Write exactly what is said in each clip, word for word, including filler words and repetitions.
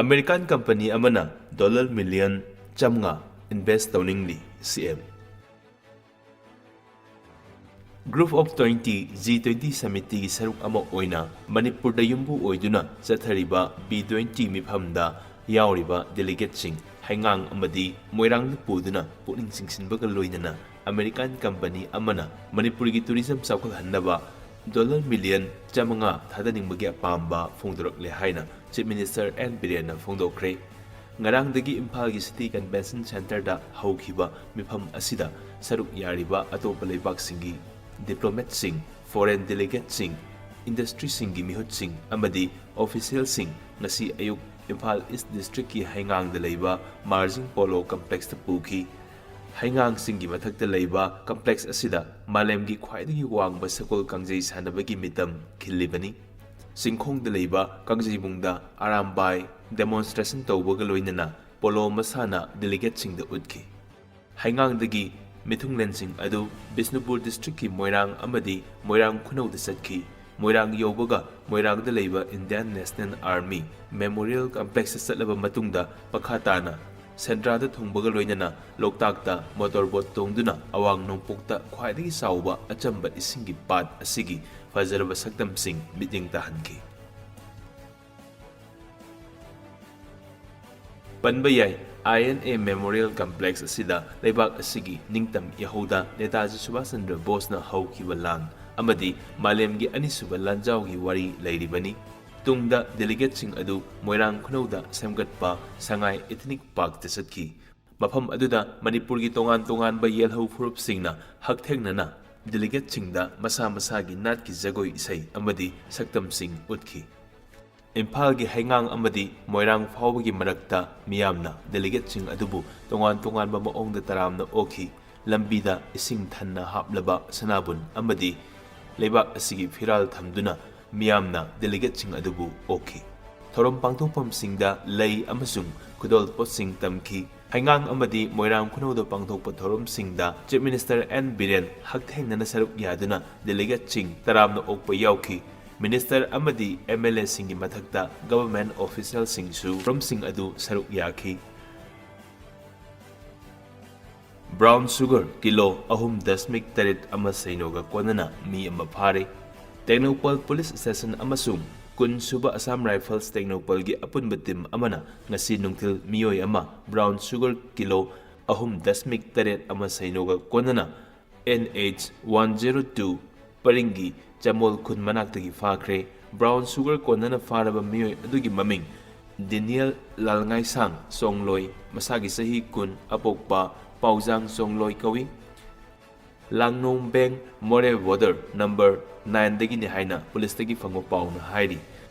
American company ꯑꯃꯅ dollar million ꯆꯥꯝꯃꯉꯥ invest ꯇꯧꯅꯤꯡꯂꯤ, ꯁꯤ M. Group of twenty G twenty Summitꯀꯤ ꯁꯔꯨꯛ ꯑꯃ ꯑꯣꯏꯅ ꯃꯅꯤꯄꯨꯔꯗ ꯌꯨꯝꯕꯨ ꯑꯣꯏꯗꯨꯅ ꯆꯠꯊꯔꯤꯕ B twenty ꯃꯤꯐꯝꯗ ꯌꯥꯎꯔꯤꯕ delegateꯁꯤꯡ ꯍꯩꯉꯥꯡ ꯑꯃꯗꯤ ꯃꯣꯏꯔꯥꯡꯗ ꯄꯨꯗꯨꯅ ꯄꯨꯛꯅꯤꯡ ꯆꯤꯡꯁꯤꯟꯕꯒ ꯂꯣꯏꯅꯅ ꯑꯃꯦꯔꯤꯀꯥꯟ ꯀꯝꯄꯅꯤ ꯑꯃꯅ ꯃꯅꯤꯄꯨꯔꯒꯤ tourism ꯆꯥꯎꯈꯠꯍꯟꯅꯕ ꯗꯣꯂꯔ ꯃꯤꯂꯤꯌꯟ ꯆꯥꯝꯃꯉꯥ ꯊꯥꯗꯅꯤꯡꯕꯒꯤ ꯑꯄꯥꯝꯕ ꯐꯣꯡꯗꯣꯔꯛꯂꯦ ꯍꯥꯏꯅ Chief Minister N ꯕꯤꯔꯦꯟꯅ ꯐꯣꯡꯗꯣꯛꯈ꯭ꯔꯦ꯫ ꯉꯔꯥꯡꯗꯒꯤ ꯏꯝꯐꯥꯜꯒꯤ City Convention Centreꯗ ꯍꯧꯈꯤꯕ ꯃꯤꯐꯝ ꯑꯁꯤꯗ ꯁꯔꯨꯛ ꯌꯥꯔꯤꯕ ꯑꯇꯣꯞꯄ ꯂꯩꯕꯥꯛꯁꯤꯡꯒꯤ diplomatꯁꯤꯡ, foreign delegateꯁꯤꯡ, industryꯁꯤꯡꯒꯤ ꯃꯤꯍꯨꯠꯁꯤꯡ ꯑꯃꯗꯤ officialꯁꯤꯡ ꯉꯁꯤ ꯑꯌꯨꯛ ꯏꯝꯐꯥꯜ East Districtꯀꯤ ꯍꯩꯉꯥꯡꯗ ꯂꯩꯕ Marging Polo Complexꯇ ꯄꯨꯈꯤ꯫ ꯍꯩꯉꯥꯡꯁꯤꯡꯒꯤ ꯃꯊꯛꯇ ꯂꯩꯕ complex ꯑꯁꯤꯗ ꯃꯥꯂꯦꯝꯒꯤ ꯈ꯭ꯋꯥꯏꯗꯒꯤ ꯋꯥꯡꯕ ꯁꯒꯣꯜ ꯀꯥꯡꯖꯩ ꯁꯥꯟꯅꯕꯒꯤ ꯃꯤꯇꯝ ꯈꯤꯜꯂꯤꯕꯅꯤ꯫ ꯆꯤꯡꯈꯣꯡꯗ ꯂꯩꯕ ꯀꯥꯡꯖꯩꯕꯨꯡꯗ ꯑꯔꯥꯝꯕꯥꯏ demonstration ꯇꯧꯕꯒ ꯂꯣꯏꯅꯅ polo ꯃꯁꯥꯟꯅ delegateꯁꯤꯡꯗ ꯎꯠꯈꯤ꯫ ꯍꯩꯉꯥꯡꯗꯒꯤ ꯃꯤꯊꯨꯡꯂꯦꯟꯁꯤꯡ ꯑꯗꯨ ꯕꯤꯁꯅꯨꯄꯨꯔ districtꯀꯤ ꯃꯣꯏꯔꯥꯡ ꯑꯃꯗꯤ ꯃꯣꯏꯔꯥꯡ ꯈꯨꯅꯧꯗ ꯆꯠꯈꯤ꯫ ꯃꯣꯏꯔꯥꯡ ꯌꯧꯕꯒ ꯃꯣꯏꯔꯥꯡꯗ ꯂꯩꯕ Indian National Army Memorial Complexꯇ ꯆꯠꯂꯕ ꯃꯇꯨꯡꯗ ꯃꯈꯥ ꯇꯥꯅ ꯁꯦꯟꯗ꯭ꯔꯥꯗ ꯊꯨꯡꯕꯒ ꯂꯣꯏꯅꯅ ꯂꯣꯛꯇꯥꯛꯇ motor boat ꯇꯣꯡꯗꯨꯅ ꯑꯋꯥꯡ ꯅꯣꯡꯄꯣꯛꯇ ꯈ꯭ꯋꯥꯏꯗꯒꯤ ꯆꯥꯎꯕ ꯑꯆꯝꯕ ꯏꯁꯤꯡꯒꯤ ꯄꯥꯠ ꯑꯁꯤꯒꯤ ꯐꯖꯔꯕ ꯁꯛꯇꯝꯁꯤꯡ ꯃꯤꯠꯌꯦꯡ ꯇꯥꯍꯟꯈꯤ꯫ ꯄꯟꯕ ꯌꯥꯏ, I N A Memorial Complex ꯑꯁꯤꯗ ꯂꯩꯕꯥꯛ ꯑꯁꯤꯒꯤ ꯅꯤꯡꯇꯝ ꯏꯍꯧꯗ ꯅꯦꯇꯥꯖꯤ ꯁꯨꯚꯥꯁ ꯆꯟꯗ꯭ꯔ ꯕꯣꯁꯅ ꯍꯧꯈꯤꯕ ꯂꯥꯟ ꯑꯃꯗꯤ ꯃꯥꯂꯦꯝꯒꯤ ꯑꯅꯤꯁꯨꯕ ꯂꯥꯟꯖꯥꯎꯒꯤ ꯋꯥꯔꯤ ꯂꯩꯔꯤꯕꯅꯤ꯫ ꯇꯨꯡꯗ delegateꯁꯤꯡ ꯑꯗꯨ ꯃꯣꯏꯔꯥꯡ ꯈꯨꯅꯧꯗ ꯁꯦꯝꯒꯠꯄ ꯁꯉꯥꯏ Ethnic Parkꯇ ꯆꯠꯈꯤ꯫ ꯃꯐꯝ ꯑꯗꯨꯗ ꯃꯅꯤꯄꯨꯔꯒꯤ ꯇꯣꯉꯥꯟ ꯇꯣꯉꯥꯟꯕ ꯌꯦꯜꯍꯧ ꯐꯨꯔꯨꯞꯁꯤꯡꯅ ꯍꯛꯊꯦꯡꯅꯅ delegateꯁꯤꯡꯗ ꯃꯁꯥ ꯃꯁꯥꯒꯤ ꯅꯥꯠꯀꯤ ꯖꯒꯣꯏ ꯏꯁꯩ ꯑꯃꯗꯤ ꯁꯛꯇꯝꯁꯤꯡ ꯎꯠꯈꯤ꯫ ꯏꯝꯐꯥꯜꯒꯤ ꯍꯩꯉꯥꯡ ꯑꯃꯗꯤ ꯃꯣꯏꯔꯥꯡ ꯐꯥꯎꯕꯒꯤ ꯃꯔꯛꯇ ꯃꯤꯌꯥꯝꯅ delegateꯁꯤꯡ ꯑꯗꯨꯕꯨ ꯇꯣꯉꯥꯟ ꯇꯣꯉꯥꯟꯕ ꯃꯑꯣꯡꯗ ꯇꯔꯥꯝꯅ ꯑꯣꯛꯈꯤ꯫ ꯂꯝꯕꯤꯗ ꯏꯁꯤꯡ ꯊꯟꯅ ꯍꯥꯞꯂꯕ ꯁꯅꯥꯕꯨꯟ ꯑꯃꯗꯤ ꯂꯩꯕꯥꯛ ꯑꯁꯤꯒꯤ ꯐꯤꯔꯥꯜ ꯊꯝꯗꯨꯅ ꯃꯤꯌꯥꯝꯅ delegateꯁꯤꯡ ꯑꯗꯨꯕꯨ ꯑꯣꯛꯈꯤ꯫ ꯊꯧꯔꯝ ꯄꯥꯡꯊꯣꯛꯐꯝꯁꯤꯡꯗ ꯂꯩ ꯑꯃꯁꯨꯡ ꯈꯨꯗꯣꯜꯄꯣꯠꯁꯤꯡ ꯇꯝꯈꯤ꯫ ꯍꯩꯉꯥꯡ ꯑꯃꯗꯤ ꯃꯣꯏꯔꯥꯡ ꯈꯨꯅꯧꯗ ꯄꯥꯡꯊꯣꯛꯄ ꯊꯧꯔꯝꯁꯤꯡꯗ Chief Minister N ꯕꯤꯔꯦꯟ ꯍꯛꯊꯦꯡꯅꯅ ꯁꯔꯨꯛ ꯌꯥꯗꯨꯅ delegateꯁꯤꯡ ꯇꯔꯥꯝꯅ ꯑꯣꯛꯄ ꯌꯥꯎꯈꯤ꯫ ꯃꯤꯅꯤꯁꯇꯔ ꯑꯃꯗꯤ ꯑꯦꯝ ꯑꯦꯜ ꯑꯦꯁꯤꯡꯒꯤ ꯃꯊꯛꯇ ꯒꯚꯔꯟꯃꯦꯟꯠ ꯑꯣꯐꯤꯁꯤꯌꯦꯜꯁꯤꯡꯁꯨ ꯊꯧꯔꯝꯁꯤꯡ ꯑꯗꯨ ꯁꯔꯨꯛ ꯌꯥꯈꯤ꯫ ꯕ꯭ꯔꯥꯎꯟ ꯁꯨꯒꯔ ꯀꯤꯂꯣ ꯑꯍꯨꯝ ꯗꯁꯃꯤꯛ ꯇꯔꯦꯠ ꯑꯃ ꯁꯩꯅꯣꯒ ꯀꯣꯟꯅꯅ ꯃꯤ ꯑꯃ ꯐꯥꯔꯦ꯫ ꯇꯦꯡꯅꯧꯄꯜ ꯄꯨꯂꯤꯁ ꯁ꯭ꯇꯦꯁꯟ ꯑꯃꯁꯨꯡ ꯀꯨꯟ ꯁꯨꯕ ꯑꯁꯥꯝ ꯔꯥꯏꯐꯜꯁ ꯇꯦꯡꯅꯧꯄꯜꯒꯤ ꯑꯄꯨꯟꯕ ꯇꯤꯝ ꯑꯃꯅ ꯉꯁꯤ ꯅꯨꯡꯊꯤꯜ ꯃꯤꯑꯣꯏ ꯑꯃ ꯕ꯭ꯔꯥꯎꯟ ꯁꯨꯒꯔ ꯀꯤꯂꯣ ꯑꯍꯨꯝ ꯗꯁꯃꯤꯛ ꯇꯔꯦꯠ ꯑꯃ ꯁꯩꯅꯣꯒ ꯀꯣꯟꯅꯅ N H one zero two ꯄꯔꯤꯡꯒꯤ ꯆꯃꯣꯜ ꯈꯨꯟ ꯃꯅꯥꯛꯇꯒꯤ ꯐꯥꯈ꯭ꯔꯦ꯫ ꯕ꯭ꯔꯥꯎꯟ ꯁꯨꯒꯔ ꯀꯣꯟꯅꯅ ꯐꯥꯔꯕ ꯃꯤꯑꯣꯏ ꯑꯗꯨꯒꯤ ꯃꯃꯤꯡ ꯗꯦꯅꯤꯌꯦꯜ ꯂꯥꯜꯉꯥꯏꯁꯥꯡ ꯆꯣꯡꯂꯣꯏ, ꯃꯁꯥꯒꯤ ꯆꯍꯤ ꯀꯨꯟ, ꯑꯄꯣꯛꯄ ꯄꯥꯎꯖꯥꯡ ꯆꯣꯡꯂꯣꯏ ꯀꯧꯏ꯫ ꯂꯥꯡꯅꯣꯡꯕꯦꯡ ꯃꯣꯔꯦ ꯋꯥꯔꯗ ꯅꯝꯕꯔ ꯅꯥꯏꯟꯗꯒꯤꯅꯤ ꯍꯥꯏꯅ ꯄꯨꯂꯤꯁꯇꯒꯤ ꯐꯪꯕ ꯄꯥꯎꯅ ꯍꯥꯏꯔꯤ꯫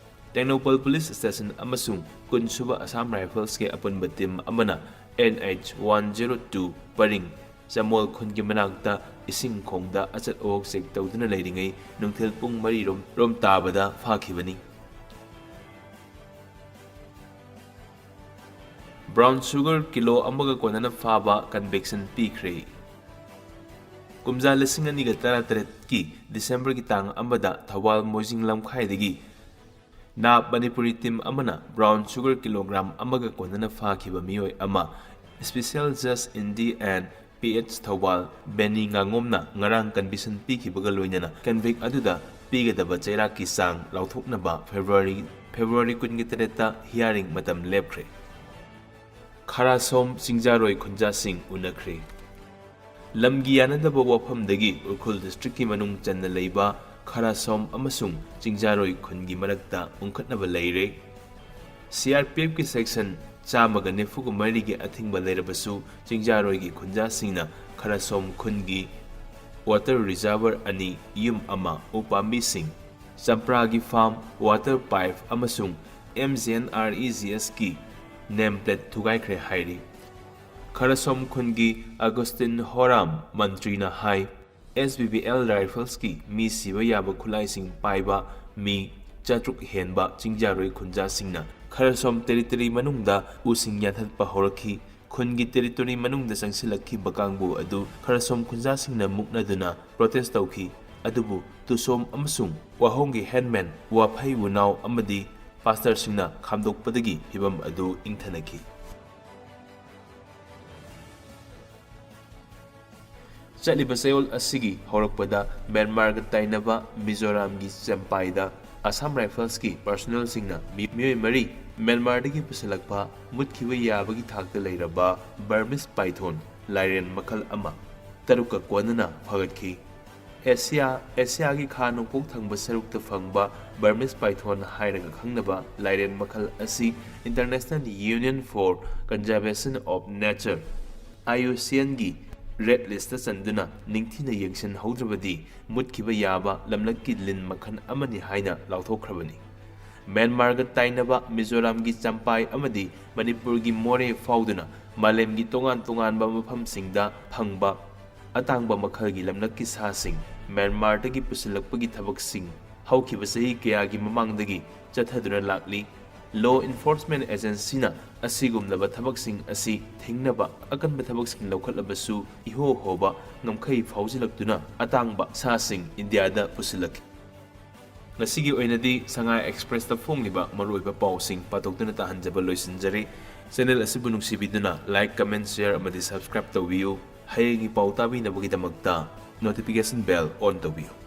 ꯇꯦꯡꯅꯧꯄꯜ ꯄꯨꯂꯤꯁ ꯁ꯭ꯇꯦꯁꯟ ꯑꯃꯁꯨꯡ ꯀꯨꯟ ꯁꯨꯕ ꯑꯁꯥꯝ ꯔꯥꯏꯐꯜꯁꯀꯤ ꯑꯄꯨꯟꯕ ꯇꯤꯝ ꯑꯃꯅ N H one zero two ꯄꯔꯤꯡ ꯆꯃꯣꯜ ꯈꯨꯟꯒꯤ ꯃꯅꯥꯛꯇ ꯏꯁꯤꯡ ꯈꯣꯡꯗ ꯑꯆꯠ ꯑꯋꯣꯛ ꯆꯦꯛ ꯇꯧꯗꯨꯅ ꯂꯩꯔꯤꯉꯩ ꯅꯨꯡꯊꯤꯜ ꯄꯨꯡ ꯃꯔꯤ ꯔꯣꯝ, ꯔꯣꯝ ꯇꯥꯕꯗ ꯐꯥꯈꯤꯕꯅꯤ꯫ ꯕ꯭ꯔꯥꯎꯟ ꯁꯨꯒꯔ ꯀꯤꯂꯣ ꯑꯃꯒ ꯀꯣꯟꯅꯅ ꯐꯥꯕ ꯀꯟꯚꯤꯛꯁꯟ ꯄꯤꯈ꯭ꯔꯦ꯫ ꯀꯨꯝꯖꯥ ꯂꯤꯁꯤꯡ ꯑꯅꯤꯒ ꯇꯔꯥꯇꯔꯦꯠꯀꯤ ꯗꯤꯁꯦꯝꯕꯔꯒꯤ ꯇꯥꯡ ꯑꯃꯗ ꯊꯧꯕꯥꯜ ꯃꯣꯏꯖꯤꯡ ꯂꯝꯈꯥꯏꯗꯒꯤ ꯅꯥꯞ ꯃꯅꯤꯄꯨꯔꯤ ꯇꯤꯝ ꯑꯃꯅ ꯕ꯭ꯔꯥꯎꯟ ꯁꯨꯒꯔ ꯀꯤꯂꯣꯒ꯭ꯔꯥꯝ ꯑꯃꯒ ꯀꯣꯟꯅꯅ ꯐꯥꯈꯤꯕ ꯃꯤꯑꯣꯏ ꯑꯃ, ꯁ꯭ꯄꯦꯁꯤꯌꯦꯜ ꯖꯖ N D and P H Thoubal ꯕꯦꯅꯤ ꯉꯥꯉꯣꯝꯅ ꯉꯔꯥꯡ ꯀꯟꯚꯤꯛꯁꯟ ꯄꯤꯈꯤꯕꯒ ꯂꯣꯏꯅꯅ ꯀꯟꯚꯤꯛ ꯑꯗꯨꯗ ꯄꯤꯒꯗꯕ ꯆꯩꯔꯥꯛꯀꯤ ꯆꯥꯡ ꯂꯥꯎꯊꯣꯛꯅꯕ ꯐꯦꯕ꯭ꯔꯨꯋꯥꯔꯤ, ꯐꯦꯕ꯭ꯔꯨꯋꯥꯔꯤ ꯀꯨꯟꯒ ꯇꯔꯦꯠꯇ ꯍꯤꯌꯥꯔꯤꯡ ꯃꯇꯝ ꯂꯦꯞꯈ꯭ꯔꯦ꯫ ꯈꯔꯥꯁꯣꯝ ꯆꯤꯡꯖꯥꯔꯣꯏ ꯈꯨꯟꯖꯥꯁꯤꯡ ꯎꯅꯈ꯭ꯔꯦ꯫ ꯂꯝꯒꯤ ꯌꯥꯅꯗꯕ ꯋꯥꯐꯝꯗꯒꯤ ꯎꯈ꯭ꯔꯨꯜ ꯗꯤꯁꯇ꯭ꯔꯤꯛꯀꯤ ꯃꯅꯨꯡ ꯆꯟꯅ ꯂꯩꯕ ꯈꯔꯥꯁꯣꯝ ꯑꯃꯁꯨꯡ ꯆꯤꯡꯖꯥꯔꯣꯏ ꯈꯨꯟꯒꯤ ꯃꯔꯛꯇ ꯎꯪꯈꯠꯅꯕ ꯂꯩꯔꯦ꯫ ꯁꯤ ꯑꯥꯔ ꯄꯤ ꯑꯦꯐꯀꯤ ꯁꯦꯛꯁꯟ ꯆꯥꯝꯃꯒ ꯅꯤꯐꯨꯒ ꯃꯔꯤꯒꯤ ꯑꯊꯤꯡꯕ ꯂꯩꯔꯕꯁꯨ, ꯆꯤꯡꯖꯥꯔꯣꯏꯒꯤ ꯈꯨꯟꯖꯥꯁꯤꯡꯅ ꯈꯔꯁꯣꯝ ꯈꯨꯟꯒꯤ ꯋꯥꯇꯔ ꯔꯤꯖꯥꯔꯚꯔ ꯑꯅꯤ, ꯌꯨꯝ ꯑꯃ, ꯎꯄꯥꯝꯕꯤꯁꯤꯡ, ꯆꯝꯄ꯭ꯔꯥꯒꯤ ꯐꯥꯔꯝ, ꯋꯥꯇꯔ ꯄꯥꯏꯞ ꯑꯃꯁꯨꯡ M G N R E G ꯑꯦꯁꯀꯤ ꯅꯦꯝ ꯄ꯭ꯂꯦꯠ ꯊꯨꯒꯥꯏꯈ꯭ꯔꯦ ꯍꯥꯏꯔꯤ꯫ ꯈꯔꯁꯣꯝ ꯈꯨꯟꯒꯤ ꯑꯒꯁꯇꯤꯟ ꯍꯣꯔꯥꯝ ꯃꯟꯇ꯭ꯔꯤꯅ ꯍꯥꯏ, ꯑꯦꯁ ꯕꯤ ꯕꯤ ꯑꯦꯜ ꯔꯥꯏꯐꯜꯁꯀꯤ ꯃꯤ ꯁꯤꯕ ꯌꯥꯕ ꯈꯨꯠꯂꯥꯏꯁꯤꯡ ꯄꯥꯏꯕ ꯃꯤ ꯆꯥꯇ꯭ꯔꯨꯛ ꯍꯦꯟꯕ ꯆꯤꯡꯖꯥꯔꯣꯏ ꯈꯨꯟꯖꯥꯁꯤꯡꯅ ꯈꯔꯁꯣꯝ ꯇꯦꯔꯤꯇꯣꯔꯤ ꯃꯅꯨꯡꯗ ꯎꯁꯤꯡ ꯌꯥꯟꯊꯠꯄ ꯍꯧꯔꯛꯈꯤ꯫ ꯈꯨꯟꯒꯤ ꯇꯦꯔꯤꯇꯣꯔꯤ ꯃꯅꯨꯡꯗ ꯆꯪꯁꯤꯜꯂꯛꯈꯤꯕ ꯀꯥꯡꯕꯨ ꯑꯗꯨ ꯈꯔꯁꯣꯝ ꯈꯨꯟꯖꯥꯁꯤꯡꯅ ꯃꯨꯛꯅꯗꯨꯅ ꯄ꯭ꯔꯣꯇꯦꯁ ꯇꯧꯈꯤ꯫ ꯑꯗꯨꯕꯨ ꯇꯨꯁꯣꯝ ꯑꯃꯁꯨꯡ ꯋꯥꯍꯣꯡꯒꯤ ꯍꯦꯟꯃꯦꯟ, ꯋꯥꯐꯩ ꯋꯨꯅꯥꯎ ꯑꯃꯗꯤ ꯄꯥꯁꯇꯔꯁꯤꯡꯅ ꯈꯥꯝꯗꯣꯛꯄꯗꯒꯤ ꯐꯤꯕꯝ ꯑꯗꯨ ꯏꯪꯊꯅꯈꯤ꯫ ꯆꯠꯂꯤꯕ ꯆꯌꯣꯜ ꯑꯁꯤꯒꯤ ꯍꯧꯔꯛꯄꯗ ꯃ꯭ꯌꯥꯟꯃꯥꯔꯒ ꯇꯥꯏꯅꯕ ꯃꯤꯖꯣꯔꯥꯝꯒꯤ ꯆꯝꯄꯥꯏꯗ ꯑꯁꯥꯝ ꯔꯥꯏꯐꯜꯁꯀꯤ ꯄꯥꯔꯁꯣꯅꯦꯜꯁꯤꯡꯅ ꯃꯤ-, ꯃꯤꯑꯣꯏ ꯃꯔꯤ ꯃ꯭ꯌꯥꯟꯃꯥꯔꯗꯒꯤ ꯄꯨꯁꯤꯜꯂꯛꯄ ꯃꯨꯠꯈꯤꯕ ꯌꯥꯕꯒꯤ ꯊꯥꯛꯇ ꯂꯩꯔꯕ ꯕꯔꯃꯤꯁ ꯄꯥꯏꯊꯣꯟ ꯂꯥꯏꯔꯦꯟ ꯃꯈꯜ ꯑꯃ ꯇꯔꯨꯛꯀ ꯀꯣꯟꯅꯅ ꯐꯒꯠꯈꯤ꯫ ꯑꯦꯁꯤꯌꯥ, ꯑꯦꯁꯤꯌꯥꯒꯤ ꯈꯥ ꯅꯣꯡꯄꯣꯛ ꯊꯪꯕ ꯁꯔꯨꯛꯇ ꯐꯪꯕ ꯕꯔꯃꯤꯁ ꯄꯥꯏꯊꯣꯟ ꯍꯥꯏꯔꯒ ꯈꯪꯅꯕ ꯂꯥꯏꯔꯦꯟ ꯃꯈꯜ ꯑꯁꯤ International Union for Conservation of Nature, IUCNꯒꯤ red listꯇ ꯆꯟꯗꯨꯅ ꯅꯤꯡꯊꯤꯅ ꯌꯦꯡꯁꯤꯟꯍꯧꯗ꯭ꯔꯕꯗꯤ ꯃꯨꯠꯈꯤꯕ ꯌꯥꯕ ꯂꯝꯂꯛꯀꯤ ꯂꯤꯟ ꯃꯈꯜ ꯑꯃꯅꯤ ꯍꯥꯏꯅ ꯂꯥꯎꯊꯣꯛꯈ꯭ꯔꯕꯅꯤ꯫ ꯃ꯭ꯌꯥꯟꯃꯥꯔꯒ ꯇꯥꯏꯅꯕ ꯃꯤꯖꯣꯔꯥꯝꯒꯤ ꯆꯝꯄꯥꯏ ꯑꯃꯗꯤ ꯃꯅꯤꯄꯨꯔꯒꯤ ꯃꯣꯔꯦ ꯐꯥꯎꯗꯨꯅ ꯃꯥꯂꯦꯝꯒꯤ ꯇꯣꯉꯥꯟ ꯇꯣꯉꯥꯟꯕ ꯃꯐꯝꯁꯤꯡꯗ ꯐꯪꯕ ꯑꯇꯥꯡꯕ ꯃꯈꯜꯒꯤ ꯂꯝꯂꯛꯀꯤ ꯁꯥꯁꯤꯡ ꯃ꯭ꯌꯥꯟꯃꯥꯔꯗꯒꯤ ꯄꯨꯁꯤꯜꯂꯛꯄꯒꯤ ꯊꯕꯛꯁꯤꯡ ꯍꯧꯈꯤꯕ ꯆꯍꯤ ꯀꯌꯥꯒꯤ ꯃꯃꯥꯡꯗꯒꯤ ꯆꯠꯊꯗꯨꯅ ꯂꯥꯛꯂꯤ꯫ Law enforcement agencyꯅ ꯑꯁꯤꯒꯨꯝꯂꯕ ꯊꯕꯛꯁꯤꯡ ꯑꯁꯤ ꯊꯤꯡꯅꯕ ꯑꯀꯟꯕ ꯊꯕꯛꯁꯤꯡ ꯂꯧꯈꯠꯂꯕꯁꯨ, ꯏꯍꯣ ꯍꯣꯕ ꯉꯝꯈꯩ ꯐꯥꯎꯖꯤꯜꯂꯛꯇꯨꯅ ꯑꯇꯥꯡꯕ ꯁꯥꯁꯤꯡ ꯏꯟꯗꯤꯌꯥꯗ ꯄꯨꯁꯤꯜꯂꯛꯈꯤ꯫ ꯉꯁꯤꯒꯤ ꯑꯣꯏꯅꯗꯤ ꯁꯉꯥꯏ ꯑꯦꯛꯁꯄ꯭ꯔꯦꯁꯇ ꯐꯣꯡꯂꯤꯕ ꯃꯔꯨꯑꯣꯏꯕ ꯄꯥꯎꯁꯤꯡ ꯄꯥꯊꯣꯛꯇꯨꯅ ꯇꯥꯍꯟꯖꯕ ꯂꯣꯏꯁꯤꯟꯖꯔꯤ꯫ Channel ꯑꯁꯤꯕꯨ ꯅꯨꯡꯁꯤꯕꯤꯗꯨꯅ like, comment, share ꯑꯃꯗꯤ subscribe ꯇꯧꯕꯤꯌꯨ꯫ ꯍꯌꯦꯡꯒꯤ ꯄꯥꯎ ꯇꯥꯕꯤꯅꯕꯒꯤꯗꯃꯛꯇ notification bell on ꯇꯧꯕꯤꯌꯨ꯫